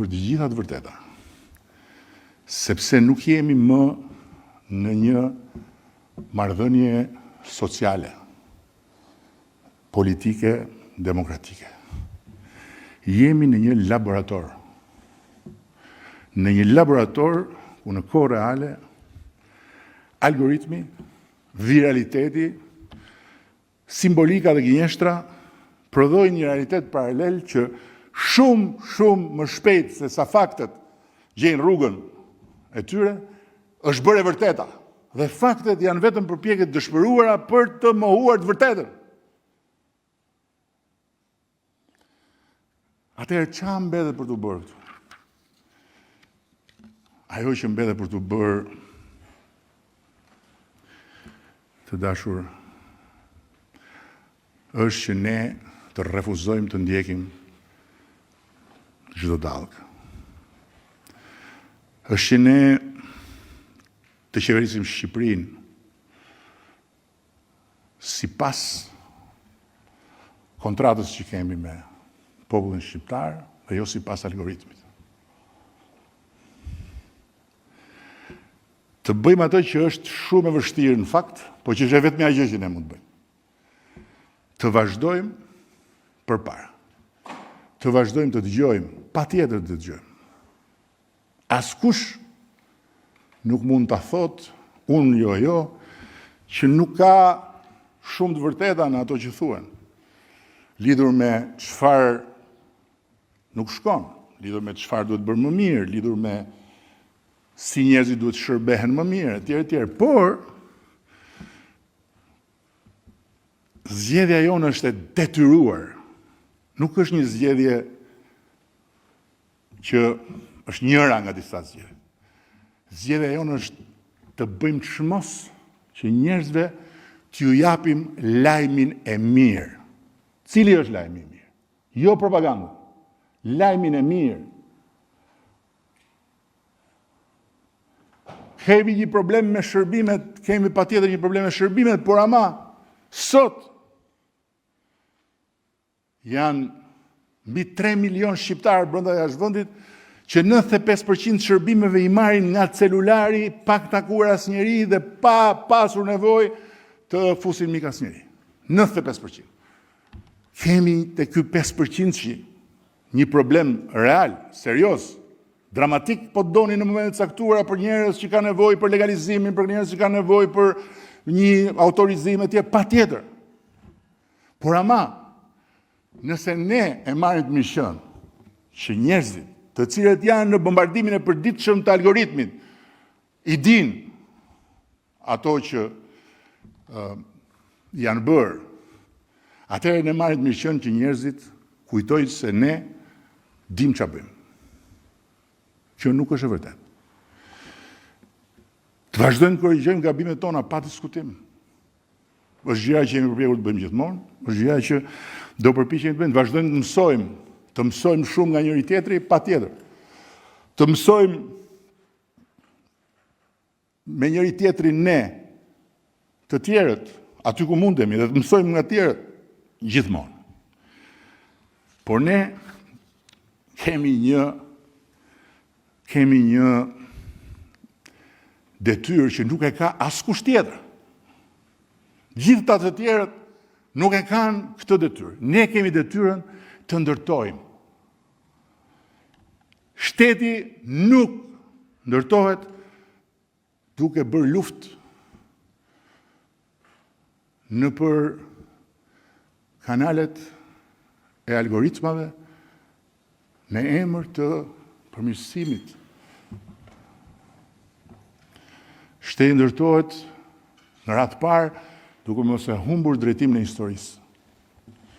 bërë të gjitha të vërteta. Sepse nuk jemi më në një marrëdhënie sociale, politike, demokratike. Jemi në një laborator. Në një laborator ku në kohë reale algoritmi, viraliteti, simbolika dhe gënjeshtra prodhojnë një realitet paralel që shumë, shumë më shpejt se sa faktet gjejnë rrugën e tyre, është bërë e vërteta. Dhe faktet janë vetëm përpjekje të dëshpëruara për të mohuar të vërtetën. Atëherë ça mbetet për t'u bërë këtu? Ajo që mbetet për t'u bërë të dashur është që ne të refuzojmë të ndjekim çdo dallgë. Është që ne të qeverisim Shqipërinë sipas kontratës që kemi me popullin shqiptar dhe jo sipas algoritmit. Të bëjmë atë që është shumë e vështirë në fakt, po që është e vetmja gjë që ne mund të bëjmë. Të vazhdojmë përpara. Të vazhdojmë të dëgjojmë, patjetër të dëgjojmë. Askush nuk mund ta thotë, unë jo jo, që nuk ka shumë të vërteta në ato që thuhen. Lidhur me çfarë nuk shkon, lidhur me çfarë duhet bërë më mirë, lidhur me si njerëzit duhet të shërbehen më mirë, etj, etj. Por zgjedhja jonë është e detyruar. Nuk është një zgjedhje që është njëra nga disa zgjedhje. Zgjedhja jonë është të bëjmë çmos që njerëzve t'ju japim lajmin e mirë. Cili është lajmi i mirë? Jo propagandën. Lajmin e mirë. Kemi një problem me shërbimet, kemi patjetër një problem me shërbimet, por ama sot Janë mbi 3 milion shqiptarë brenda jashtë vendit që 95% të shërbimeve i marrin nga celulari pa takuar asnjeri dhe pa pasur nevojë të fusin mik asnjeri. 95%. Kemi te ky 5% një problem real, serioz, dramatik po të doni në momente të caktuara për njerëz që kanë nevojë për legalizimin, për njerëz që kanë nevojë për një autorizim etj, patjetër. Por ama, nëse ne e marrim të mirëqenë, që njerëzit, të cilët janë në bombardimin e përditshëm të algoritmit, i dinë ato që uh, janë bërë, atëherë ne marrim të mirëqenë që njerëzit kujtojnë se ne dimë ça bëjmë. Që nuk është e vërtetë. Të vazhdojmë të korrigjojmë gabimet tona pa diskutim. Është gjëja që jemi përpjekur të bëjmë gjithmonë, është gjëja që do përpiqemi të bëjmë, të vazhdojmë të mësojmë, të mësojmë shumë nga njëri-tjetri, patjetër. Të mësojmë me njëri-tjetrin ne, të tjerët, aty ku mundemi dhe të mësojmë nga të tjerët gjithmonë. Por ne kemi një Kemi një detyrë që nuk e ka askush tjetër. Gjithë ata të tjerët nuk e kanë këtë detyrë. Ne kemi detyrën të ndërtojmë. Shteti nuk ndërtohet duke bërë luftë nëpër kanalet e algoritmave në emër të përmirësimit. Shteti ndërtohet në radhë të parë duke mos e humbur drejtimin e historisë.